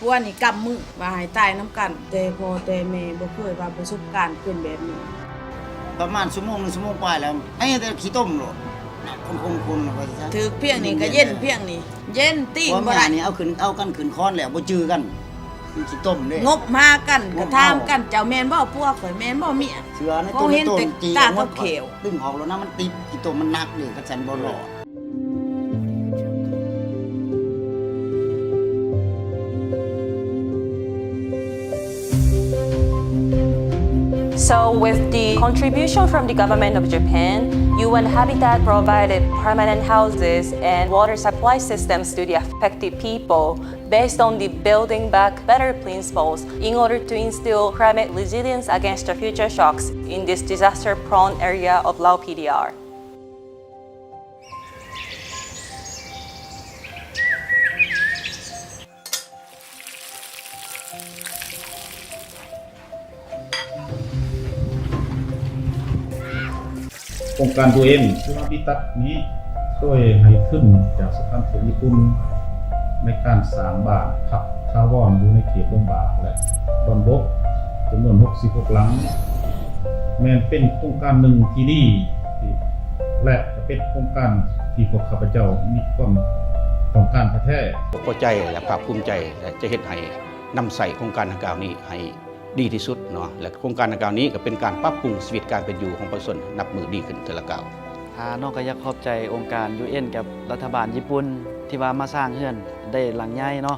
ຜົວນີ້ກຳມືວ່າໃຫ້ຕາຍນຳກັນ, ແຕ່ພໍ່ແຕ່ແມ່ບໍ່ເຄີຍວ່າປະສົບການເປັນແບບນີ້. ປະມານຊົ່ວໂມງໜຶ່ງ ຊົ່ວໂມງປາຍແລ້ວ ໄອ້ແຕ່ຂີ້ຕົມໂລດ ໜັກຄົນຄົນຄົນວ່າຊັ້ນຊະ. ຖືກພຽງນີ້ກໍເຢັນພຽງນີ້ ເຢັນຕີນບໍ່ໄດ້. ຜົວເມຍນີ້ເອົາຂຶ້ນ ເອົາກັນຂຶ້ນຄອນແລ້ວບໍ່ຈື່ກັນ ມັນຂີ້ຕົມເດ້. ງົບຫາກັນ ງົບເອົາ ກໍຖາມກັນ ເຈົ້າແມ່ນບໍ່ຜົວຂ້ອຍ ແມ່ນບໍ່ເມຍ? ເຊື່ອໃນຕົວໃນຕົນ ເຮົາເຫັນແຕ່ຕາກັບແຂ້ວ ດຶງອອກແລ້ວນະ ມັນຕິດ ຂີ້ຕົມມັນໜັກເດ້ ຄັນຊັ້ນບໍ່ລອດ. So, with the contribution from the government of Japan, U N Habitat provided permanent houses and water supply systems to the affected people based on the Building Back Better principles in order to instill climate resilience against the future shocks in this disaster-prone area of Lao P D R. ໂຄງການ ຢູເອັນ Habitat ນີ້ ຊ່ວຍໃຫ້ທຶນຈາກສະຖານທູດຍີ່ປຸ່ນ ໃນການສ້າງບ້ານພັກຖາວອນຢູ່ໃນເຂດໂລມບາກ ແລະ ດອນບົກ ຈຳນວນຫົກສິບຫົກຫຼັງ. ແມ່ນເປັນໂຄງການໜຶ່ງທີ່ດີ ແລະ ກໍເປັນໂຄງການທີ່ພວກຂ້າພະເຈົ້າມີຄວາມຕ້ອງການແທ້ໆ. ກໍພໍໃຈ ແລະ ພາກພູມໃຈ ແລະ ຈະເຮັດໃຫ້ນຳໃຊ້ໂຄງການດັ່ງກ່າວນີ້ໃຫ້ດີທີ່ສຸດເນາະ ແລະ ໂຄງການດັ່ງກ່າວນີ້ກໍເປັນການປັບປຸງຊີວິດການເປັນຢູ່ຂອງປະຊາຊົນນັບມື້ດີຂຶ້ນເທື່ອລະກ້າວ. ຂ້ານ້ອງກໍຢາກຂອບໃຈອົງການ ຢູເອັນ ກັບລັດຖະບານຍີ່ປຸ່ນ ທີ່ວ່າມາສ້າງເຮືອນໄດ້ຫຼັງໃຫຍ່ເນາະ.